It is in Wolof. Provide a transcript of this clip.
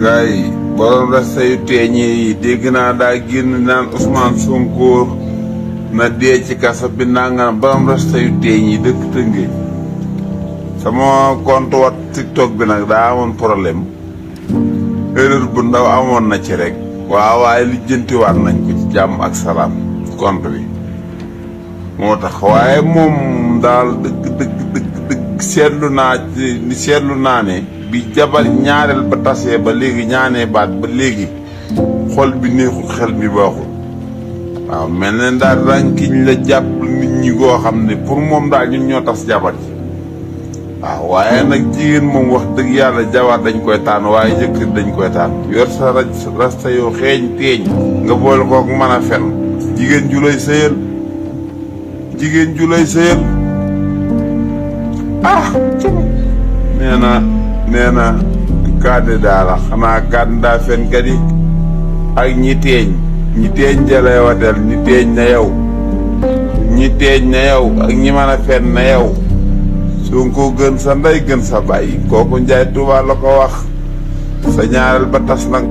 gars yi borom rasta yu teeñe yi dégg naa daa génn naan Ousmane Sonko na dee ci kaso bi nanga borom rasta yu teeñ yi dëkk Tëngéej sama compte wat TikTok bi nag daa amoon problème erreur bu ndaw amoon na ci rek waaw waaye lijjantiwaat nañ ko ci jàmm ak salaam compte bi moo tax waaye moom daal dëgg seetlu naa ne bi jabar ñaareel ba tasee ba léegi ñaanee baat ba léegi xol bi neexul xel mi baaxul waaw mel ne daal rankiñ la jàpp nit ñi goo xam ne pour moom daal ñun ñoo tas jabar ji waaw waaye nag jigéen moom wax dëgg yàlla jabar dañ koy tànn waaye jëkkër dañ koy tànn yor sa rasta yoo xeeñ teeñ nga boole kook mën a fen jigéen ju lay sëyal ah nee na candidat la xanaa candidat fenkat yi ak ñi teeñ jalay watel ñi teeñ na yow ak ñi mën a fen na yow Sonko gën sa ndey gën sa bàyyi kooku Njaay Tuuba la ko wax sa ñaareel ba tas nag